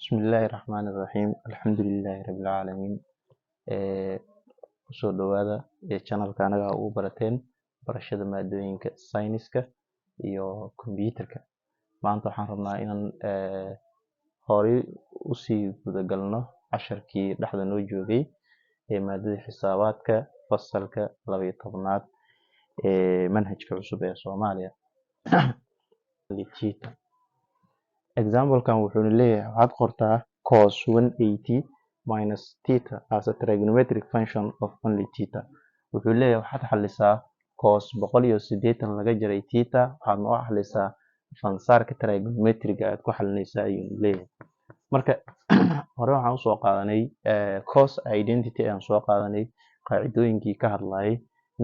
Bismillahi Raxmaani Raxiim. Alxamdulillaahi Rabbil Caalamiin. Kusoo dhawaada channelka anaga ugu barateen barashada maadooyinka sayniska iyo kombiyuutarka. Maanta waxaan rabnaa inaan horey usii guda galno casharkii dhexda noo joogay ee maadada xisaabaadka, fasalka 12aad ee manhajka cusub ee Soomaaliya. Theta. Example-kan wuxuu leeyahay: waxaad qortaa cos 180 minus theta as a trigonometric function of only theta. Wuxuu leeyahay waxaad xalisaa cos 180 laga jaray theta, waxaad noo xalisaa fansaarka trigonometric aad ku xalinaysaa, ayuu leeyahay. Marka hore waxaan usoo qaadanay cos identity ayaan soo qaadanay, qaacidooyinkii ka hadlayay.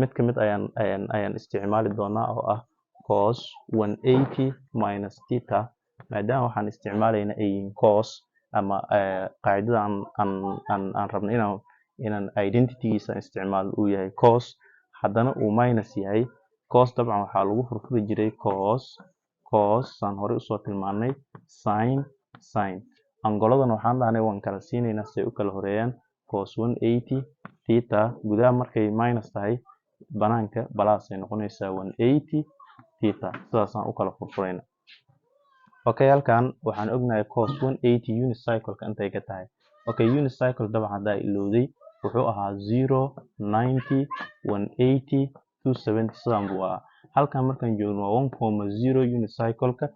Mid ka mid ayaan isticmaali doonaa oo ah cos 180 minus theta. Maadaama waxaan isticmaalayna ay yihiin cos ama qaacidada aan rabno inaan identitygiisa isticmaalo uu yahay cos, haddana uu minus yahay. Cos dabcan waxaa lagu furfuri jiray cos cos, saan horey usoo tilmaanay, sin sin. Angoladana waxaan dhahnay waan kala siinaynaa si ay u kala horeeyaan. Cos 180 theta, gudaha markay minus tahay, banaanka plus ay noqonaysaa 180 theta. Sidaasaan u kala furfurayna. Okay, halkan waxaan ognahay cos 180 unit circle-ka intay ka tahay. Okay, unit circle dabcan haddaa ilowday wuxuu ahaa 0, 90, 180, 270, sidaan buu ahaa. Halkan markaan joogno waa 1,0 unit circle-ka.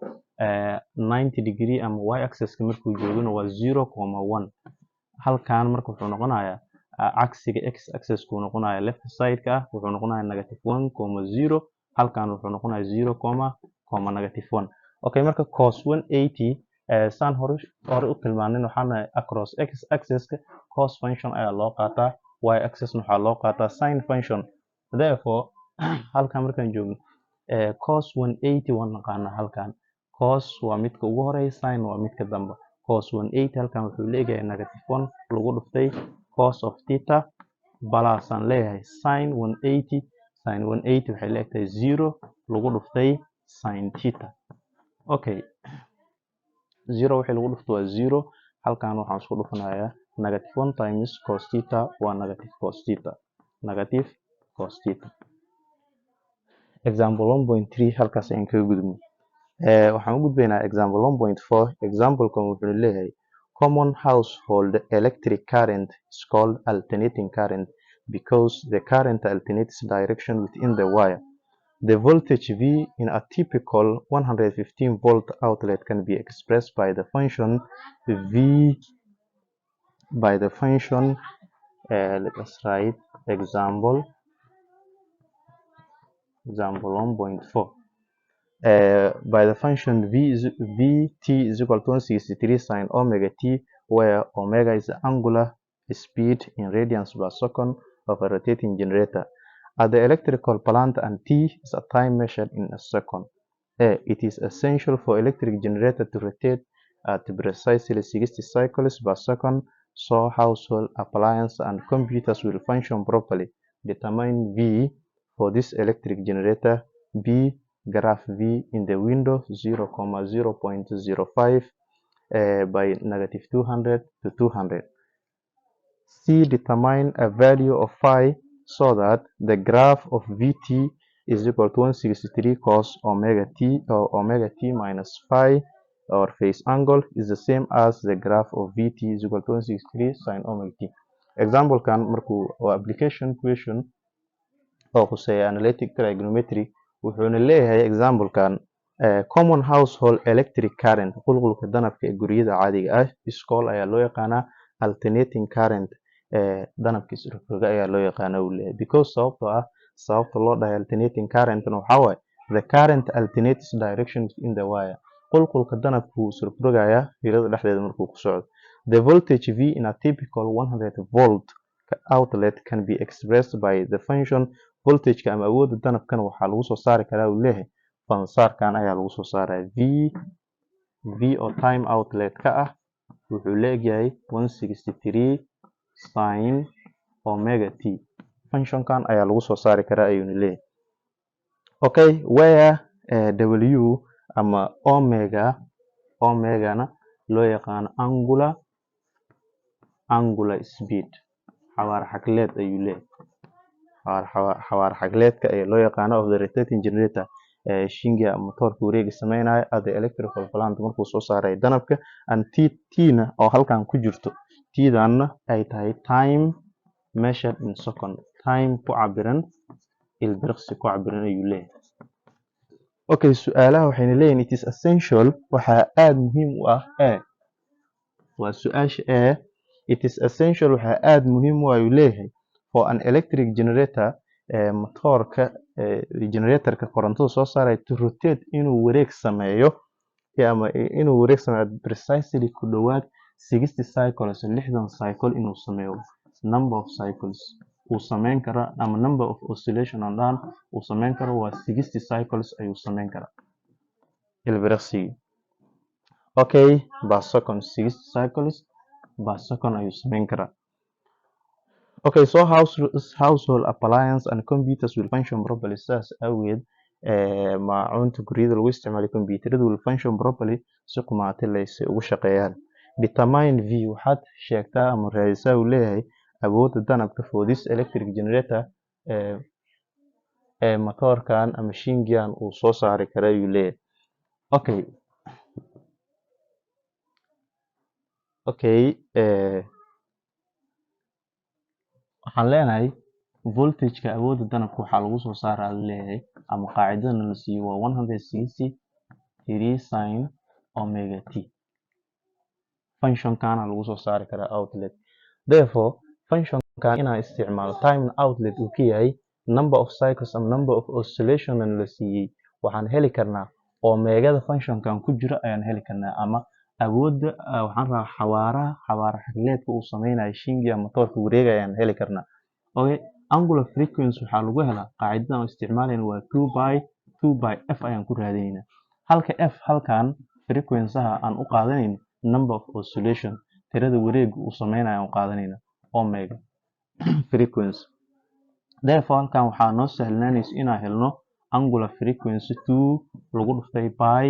90 degree ama y axis-ka markuu joogona waa 0,1. Halkan marka wuxuu noqonayaa cagsiga x axis-ku noqonaya, left side-ka ah wuxuu noqonayaa negative 1,0. Halkan wuxuu noqonayaa 0 comma negative 1. Okay, marka cos 180, saan hore u tilmaanin, waxaan nahay across x axis-ka cos function ayaa loo qaataa, y axis waxaa loo qaataa sin function. Therefore, halkan markaan joogno, cos 180 waan naqaanaa. Halkan cos waa midka ugu horeeya, sin waa midka dambe. Cos 180 halkan wuxuu leeyahay negative 1 lagu dhuftay cos of theta plus aan leeyahay sin 180. Sin 180 waxay leegtahay 0 lagu dhuftay sin theta. Okay, 0 wixii lagu dhufto waa 0. Halkan waxaan isku dhufanayaa negative 1 times cos theta waa negative cos theta, negative cos theta. Example 1.3 halkaas ayaan kaga gudubnay. Waxaan u gudbaynaa example 1.4. Example-kan wuxuu leeyahay: common household electric current is called alternating current because the current alternates direction within the wire. The voltage V in a typical 115 volt outlet can be expressed by the function V, by the function, let us write example 1.4, by the function V is Vt is equal to 163 sine omega t, where omega is the angular speed in radians per second of a rotating generator at the electrical plant and t is a time measured in a second. A. It is essential for electric generator to rotate at precisely 60 cycles per second so household appliances and computers will function properly. Determine V for this electric generator. B. Graph V in the window 0, 0.05 by negative 200 to 200. C. Determine a value of phi so that the graph of Vt is equal to 163 cos omega t or omega t minus phi or phase angle is the same as the graph of Vt is equal to 163 sin omega t. Example kan markuu waa application question oo khuseeya analytic trigonometry. Wuxuuna leeyahay example kan, common household electric current, qulqulka danabka ee guryada caadiga ah, is called ayaa loo yaqaanaa alternating current, danabka isrogroga ayaa loo yaqaanaa, uu leeyahay, because sababtoo ah, sababta loo dhahay alternating current waxaa waaye the current alternates directions in the wire, qulqulka danabku wuu isrogrogayaa fiilada dhexdeeda markuu ku socdo. The voltage V in a typical 100 volt outlet can be expressed by the function. Voltageka ama awoodda danabkana waxaa lagu soo saari karaa, uu leeyahay, fansaarkan ayaa lagu soo saaraya. V oo time outlet ka ah wuxuu leegyahay 163 sin omega t. Functionkan ayaa lagu soo saari karaa, ayuuna leeyahay. Okay, where W ama omega, omegana Loo yaqaano angular speed, xawaare xagleed ayuu leeyahay. Xawaare xagleedka ee loo yaqaano of the rotating generator, shinga motoorka wareega sameynaya at the electrical plant markuu soo saaray danabka, and t t-na oo halkan ku jirto, t-danna ay tahay time measured in second, time ku cabiran ilbiriqsi ku cabiran ayuu leeyahay. Okay, su-aalaha waxayna leeyihin it is essential, waxaa aada muhiim u ah. A waa su-aasha A. It is essential, waxaa aada muhiim u ah ayuu leeyahay, for an electric generator, motoorka generatorka korontada soo saaraya, to rotate, inuu wareeg sameeyo ama inuu wareeg sameeyo precisely ku dhowaad 60 cycles, 60 cycle inuu sameeyo. Number of cycles uu sameyn karo ama number of oscillation on dhan uu sameyn karo waa 60 cycles ayuu sameyn karaa ilbiriqsigii. Okay, per second, 60 cycles per second ayuu sameyn karaa. Okay, so household appliance and computers will function properly. Sidaas awgeed maacuunta guryada lagu isticmaalo, computerada, will function properly, si qumaati leyse ugu shaqeeyaan. Determine V, waxaad sheegtaa ama raadisaa uu leeyahay awoodda danabka for this electric generator ee matoorkan ama shingian uu soo saari kara ayuu leeyahay. Okay, waxaan leenahay voltage-ka awoodda danabka waxaa lagu soo saaraa leeyahay ama qaacidadana la siiyo waa 163 sin omega t. Functionkana lagu soo saari karaa outlet. Therefore, functionkan inaan isticmaalo, time outlet uu ka yahay number of cycles ama number of oscillation la siiyey, waxaan heli karnaa omegada functionkan ku jira ayaan heli karnaa ama awoodda. Waxaan rabaa xawaaraha, xawaara xagleedka uu sameynayo shingiga motoorka wareegaya ayaan heli karnaa. Okay, angular frequency waxaa lagu helaa qaacidadan oo isticmaalayna waa 2 pi, 2 pi f ayaan ku raadinaynaa, halka f halkan frequency-ha aan u qaadanayno number of oscillation, tirada wareega uu sameynayo aan u qaadanayna omega frequency. Therefore, halkan waxaa noo sahlanaanaysa inaan helno angular frequency 2 lagu dhuftay pi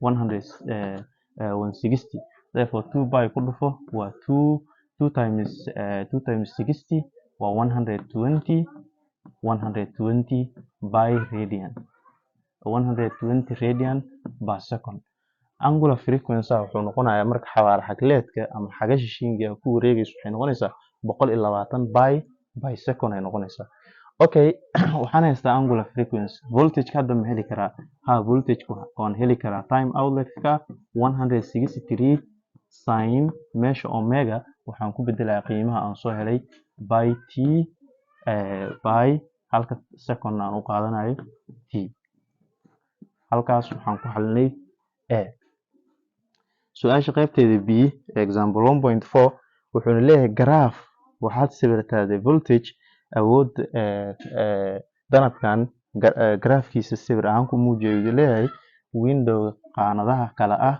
100 160. Therefore, 2 pi ku dhufo waa 2, 2 times 2 times 60 waa 120, 120 pi radian, 120 radian per second. Angular frequency wuxuu noqonayaa marka xawaare xagleedka ama xagasha shingiga ku wareegayso waxay noqonaysaa 120 pi by second ay noqonaysaa. Okay, waxaan haystaa angular frequency. Voltage hadda ma heli karaa? Ha, voltage waan heli karaa. Time outlet-ka 163 sin, meesha omega waxaan ku bedelayaa qiimaha aan soo helay by t by halka second aan u qaadanayo t. Halkaas waxaan ku xalinay A. Su-aasha qaybteeda B, example 1.4, wuxuuna leeyahay graph, waxaad sawirtaa the voltage, awood danabkan graafkiisa sawir ahaan ku muujiya ayuu leeyahay. Window qaanadaha kala ah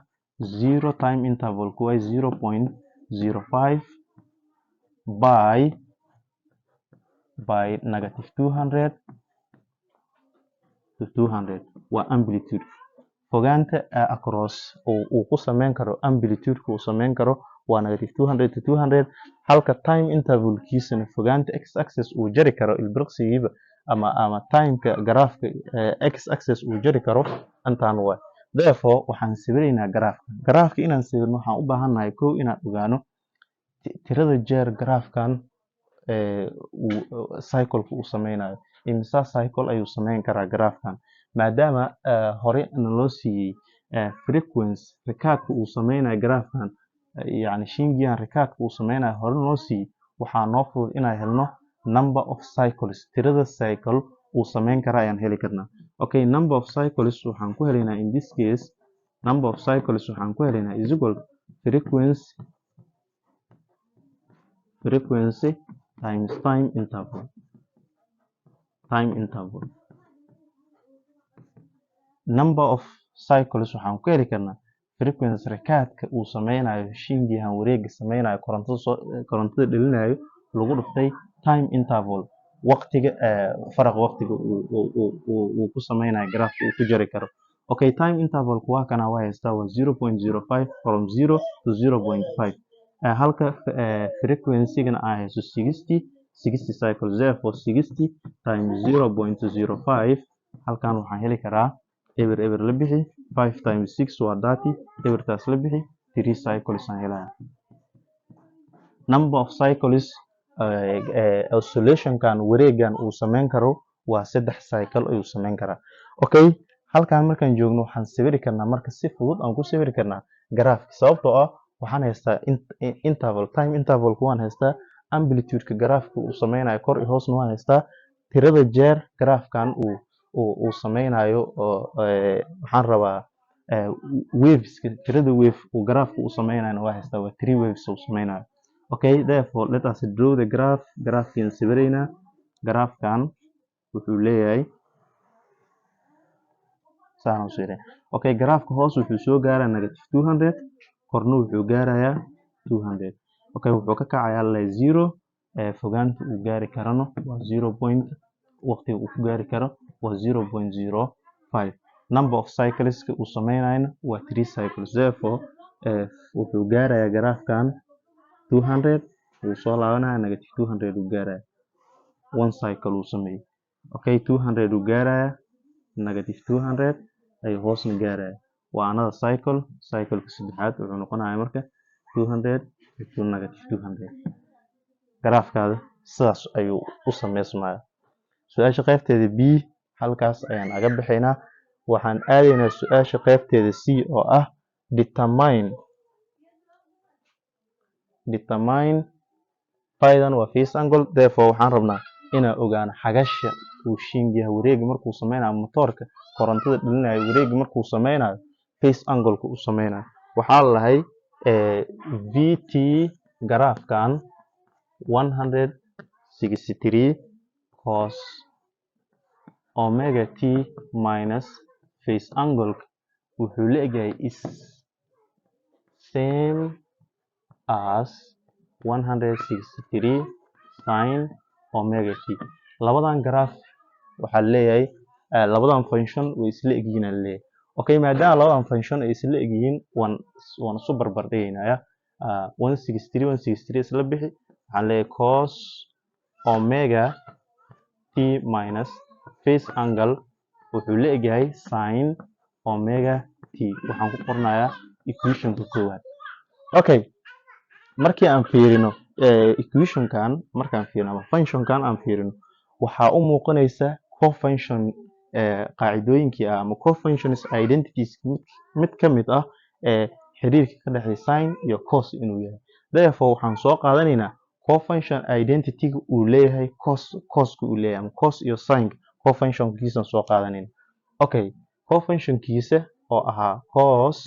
zero time interval kuwa 0.05 by negative 200 to 200 waa amplitude, fogaanta across uu ku sameyn karo amplitude-ka uu sameyn karo waa negative 200 to 200, halka time intervalkiisana fogaanta x axis uu jari karo ilbiriqsigiiba ama timeka garaafka x axis uu jari karo intaan waay. Therefore, waxaan sawiraynaa garaafka. Garaafka inaan sawirno waxaan u baahannahay kow inaan ogaano tirada jeer garaafkan uu cycle-ka uu sameynayo. Imisa cycle ayuu sameyn karaa garaafkan? Maadaama hore naloo siiyey frequency rikaadka uu sameynayo garaafkan, yacni shingigan rikaadka uu sameynayo hore naloo siiyey, waxaa noo fudud inaan helno number of cycles, tirada cycle uu sameyn kara ayaan heli karnaa. Okay, number of cycles waxaan ku helaynaa, in this case number of cycles waxaan ku helaynaa is equal frequency times time interval. Time interval, number of cycles waxaan ku heli karnaa frequency rikaadka uu sameynayo shingihan wareega sameynayo, korontada soo korontada dhalinayo, lagu dhuftay time interval, waqtiga faraqa waqtiga uu ku sameynayo garaafka uu ku jari karo. Okay, time interval waa kana, waa haystaa, waa 0.05 from 0 to 0.5, halka frequency-gana aan haysto 60, 60 cycles. Therefore, 60 times 0.05, halkan waxaan heli karaa eber eber la bixi, 5 times 6 waa 30, ebertaas la bixi, 3 cycles aan helaya. Number of cycles oscillation-kan, wareegan uu sameyn karo, waa saddex cycle ayuu sameyn karaa. Okay, halkan markaan joogno waxaan sawiri karnaa, marka si fudud aan ku sawiri karnaa graph, sababtoo ah waxaan haystaa interval, time intervalka waan haystaa, amplitude-ka graph-ka uu sameynayo kor iyo hoosna waan haystaa, tirada jeer graph-kan uu sameynayo oo waxaan rabaa waveska, tirada wave uu graph-ka uu sameynayona waa haystaa, waa three waves uu sameynayo. Okay, therefore, let us draw the graph. Graph-kiin sawiraynaa. Graph-kan wuxuu leeyahay saan u sawiray. Okay, graph-ka hoos wuxuu soo gaaraa -200, korna wuxuu gaarayaa 200. Okay, wuxuu ka kacayaa la 0, fogaanta uu gaari karano waa 0 point, waqtiga uu ku gaari karo waa 0.05. Number of cycles uu sameynayana waa three cycles. Therefore, wuxuu gaarayaa graph-kan 200, wuu soo laabanaya, -200 uu gaaraya, one cycle uu sameeyey. Okay, 200 uu gaaraya, -200 ayuu hoosna gaaraya, waa another cycle. Cycle-ka saddexaad wuxuu noqonayaa marka 200 to -200. Graph-kaada sidaas ayuu u sameysmaya. Su-aasha qaybteeda B halkaas ayaan aga bixaynaa. Waxaan aadaynaa su-aasha qaybteeda C oo ah determine phi-dan waa phase angle. Therefore, waxaan rabnaa inaan ogaano xagasha uu shingiyaha wareega markuu sameynayo, matoorka korontada dhalinayo, wareega markuu sameynayo, phase angle-ka uu sameynayo. Waxaa la lahay VT graph-kan 163 cos omega t minus phase angle wuxuu la egyahay, is same as 163 sin omega t. Labadan graph waxaa leeyahay labadan function way isla egyihiin aa leeyahay. Okay, maadaama labadan function ay isla egyihiin, waan isu barbar dhigaynaya. 163, 163 isla bixi. Waxaan leeyahay cos omega t minus phase angle wuxuu la egyahay sin omega t. Waxaan ku qornayaa equationka koowaad. Okay, markii aan fiirino equationkan, markaan fiirino ama functionkan aan fiirino, waxaa u muuqanaysa cofunction qaacidooyinkii ah ama cofunctions identities mid ka mid ah ee xiriirka ka dhexeeya sin iyo cos inuu yahay. Therefore, waxaan soo qaadanaynaa cofunction identity-ga uu leeyahay cos, coska uu leeyahay ama cos iyo sin cofunctionkiisaan soo qaadanayna. Okay, cofunctionkiisa oo ahaa cos,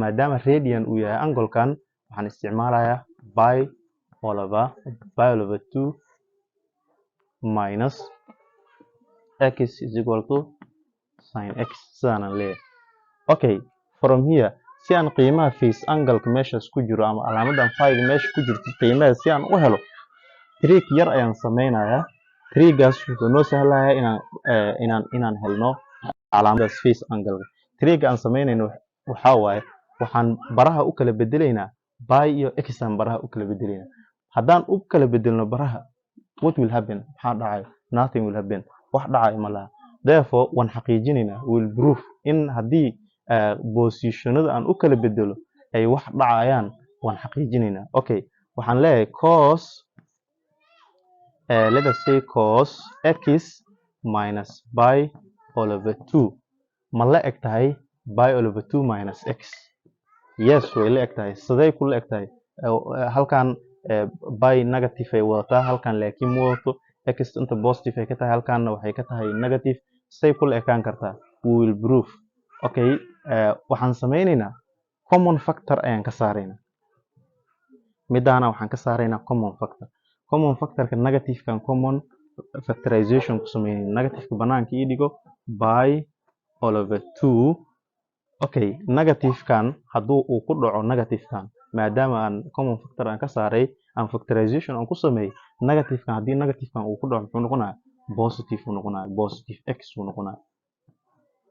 maadaama radian uu yahay angle-kan, waxaan isticmaalayaa pi all over 2 minus x is equal to sin x, sidaanaan leeyahay. Okay, from here, si aan qiimaha phase angle-ka meeshaas ku jiro ama calaamadan phi-ga meesha ku jirto qiimaha si aan u helo, trick yar ayaan sameynayaa. Trickgaas wuxuu noo sahlayaa inaan helno calaamadaas phase angle. Trickga aan sameynayno waxaa waaye, waxaan baraha u kala bedelaynaa, pi iyo x aan baraha u kala bedelaynaa. Haddaan u kala bedelno baraha, what will happen? Maxaa dhacayo? Nothing will happen, wax dhacayo ma laha. Therefore, waan xaqiijinaynaa, will proof in haddii positionada aan u kala bedelo ay wax dhacayaan, waan xaqiijinaynaa. Okay, waxaan leeyahay cos, let us say cos x minus pi all over 2 ma la eg tahay pi all over 2 minus x? Yes, way la eg tahay. Sidee ku la eg tahay? Halkan pi negative ay wadataa, halkan laakiin ma wadato. X inta positive ay ka tahay, halkanna waxay ka tahay negative. Say ku la ekaan kartaa? We will prove. Okay, waxaan sameynaynaa common factor ayaan ka saaraynaa. Midaana waxaan ka saaraynaa common factor. Common factorka negativekan common factorization ku sameynayna, negativeka banaanka ii dhigo, pi all over 2. Okay, negativekan hadduu uu ku dhaco negativekan, maadaama aan common factor aan ka saaray, aan factorization aan ku sameeyey negativekan, haddii negativekan uu ku dhaco, muxuu noqonayaa? Positive uu noqonaya, positive x uu noqonaya.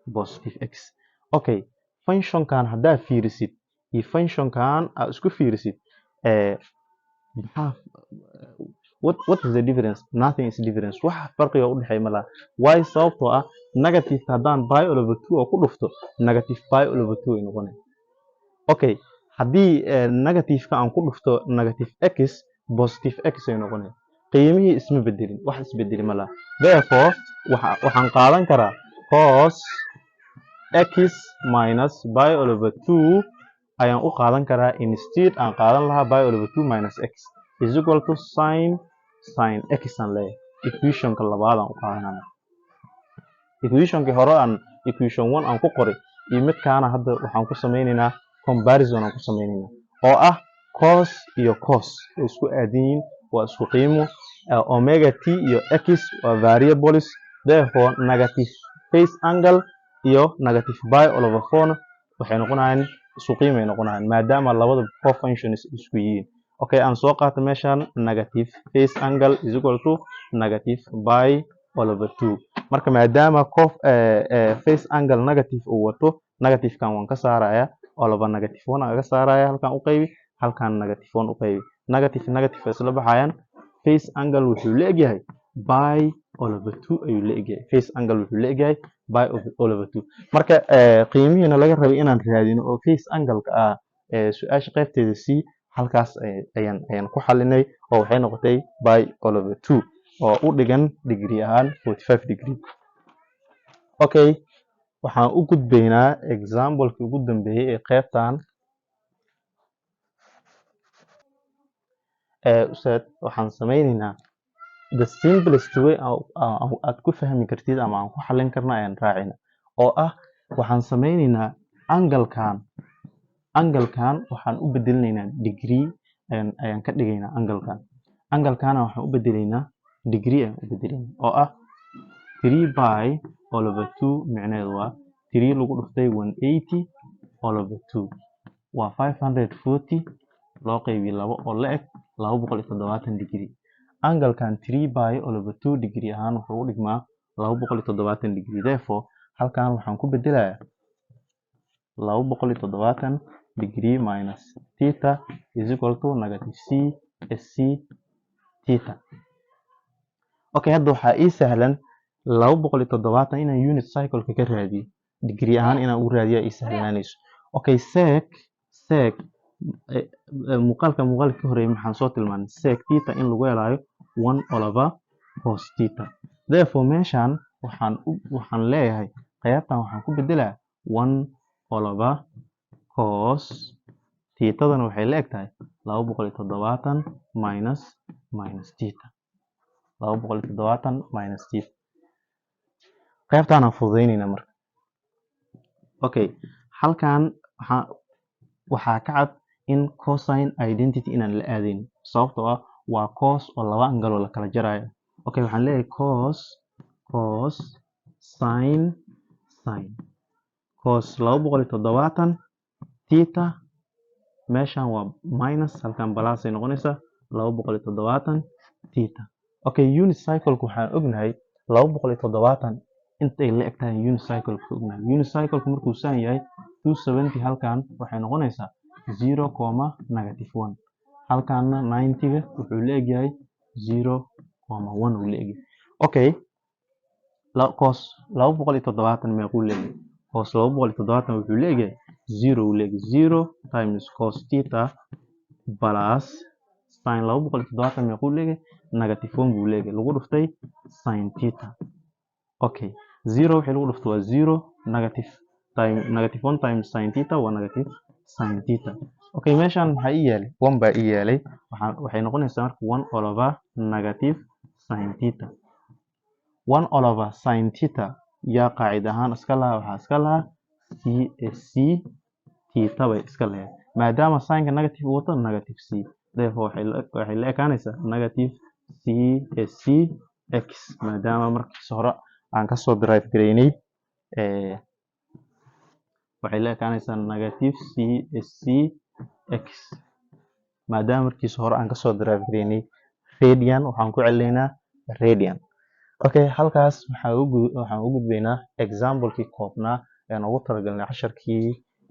Positive x. Okay, functionkan haddaa fiirisid iyo functionkan aad isku fiirisid, maxaa, what is the difference? Nothing is difference. Wax farqiga u dhexeeya ma laha. Why? Sababtoo ah negative haddaan pi all over 2 oo ku dhufto, negative pi all over 2 ay noqonaya. Okay, haddii negative-ka aan ku dhufto negative x, positive x ay noqonaya. Qiimihii isma bedelin, wax isbedeli ma laha. Therefore, waxaan qaadan karaa cos x minus pi all over 2 ayaan u qaadan karaa instead aan qaadan lahaa pi all over 2 minus x is equal to sin x aan leeyahay. Equationka labaad aan u qaadanana, equationkii hore aan equation 1 aan ku qoray iyo midkaana hadda waxaan ku sameynaynaa comparison aan ku sameynaynaa, oo ah cos iyo cos way isku aadan yihiin, waa isku qiimo. Omega t iyo x waa variables. Therefore, negative phase angle iyo negative pi all over 4 waxay noqonayaan isku qiimay noqonayaan, maadaama labada co-functions isku yihiin. Okay, aan soo qaato meeshan negative phase angle is equal to negative pi all over 2. Marka maadaama phase angle negative uu wato, negative-kan waan ka saaraya, all over negative 1 aan ka saaraya. Halkan u qaybi, halkan negative 1 u qaybi. Negative negative way isla baxayaan. Phase angle wuxuu la egyahay pi all over 2 ayuu la egyahay. Phase angle wuxuu la egyahay pi all over 2. Marka qiimihiina laga rabay inaan raadino oo phase angle-ka ah, su-aasha qaybteeda c, halkaas ayaan ku xalinay, oo waxay noqotay pi all over 2 oo u dhigan degree ahaan 45 degree. Okay, waxaan u gudbaynaa example-kii ugu dambeeyey ee qaybtan. Ustaad, waxaan sameynaynaa the simplest way aad ku fahmi kartid ama aan ku xalin karno ayaan raacina, oo ah waxaan sameynaynaa angle-kan waxaan u bedelinaynaa degree ayaan ka dhigaynaa. Angle-kana waxaan u bedelaynaa degree ayaan u bedelaynaa, oo ah 3 pi all over 2. Micnaheedu waa 3 lagu dhuftay 180 all over 2 waa 540 loo qaybiyo labo oo la eg 270 degree. Angle-kan 3 pi all over 2 degree ahaan wuxuu u dhigmaa 270 degree. Therefore, halkan waxaan ku bedelayaa 270 degree minus theta is equal to negative c s c theta. Okay, hadda waxaa ii sahlan 270 inaan unit circle-ka ka raadiyo, degree ahaan inaan ugu raadiyo ii sahlanaanayso. Okay, sec muuqaalka ka horeeyay maxaan soo tilmaanay? Sec theta in lagu helaayo 1 all over cos theta. Therefore, meeshan waxaan leeyahay qaybtan waxaan ku bedelaa 1 all over cos thetadana waxay la eg tahay 270 minus theta, 270 minus theta. Qaybtaan aan fududeynayna marka. Okay, halkan waxaa ka cad in cosine identity inaan la aadayn, sababtoo ah waa cos oo laba angle oo la kala jarayo. Okay, waxaan leeyahay cos cos sin sin cos 270 theta. Meeshan waa minus, halkan plus ay noqonaysaa, 270 theta. Okay, unit circle-ku waxaan ognahay 270 intay la eg tahay. Unit circle-ku ognahay, unit circle-ku markuu saan yahay 270, halkan waxay noqonaysaa 0 comma negative 1. Halkanna 90-ga wuxuu la egyahay 0 comma 1 uu la egyahay. Okay, cos 270 meequu la egyahay? Cos 270 wuxuu la egyahay 0 uu la egyahay. 0 times cos theta plus sin 270 meequu la egyahay? Negative 1 buu la egyahay, lagu dhuftay sin theta. Okay, 0 wixii lagu dhufto waa 0. Negative time negative 1 times sin theta waa negative sin theta. Okay, meeshan maxaa ii yaalay? 1 baa ii yaalay. Waxay noqonaysaa marka 1 all over negative sin theta. 1 all over sin theta yaa qaacid ahaan iska lahaa? Waxaa iska lahaa c c theta bay iska lahayd. Maadaama sinka negative uu wato, negative c. Therefore, waxay la ekaanaysaa negative c c x, maadaama markiisa hore aan kasoo derive gareynay. Waxay la ekaanaysaa negative c c x, maadaama markiisa hore aan kasoo derive gareynay radian. Waxaan ku celinaynaa radian. Okay, halkaas waxaan u gudbaynaa example-kii koobnaa ee noogu talagalnay casharkii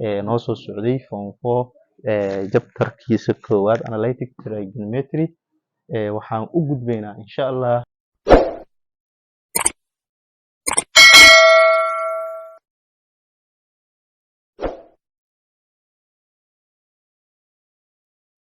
ee noo soo socday Form 4, chapter-kiisa koowaad, analytic trigonometry. Waxaan u gudbaynaa, insha Allah.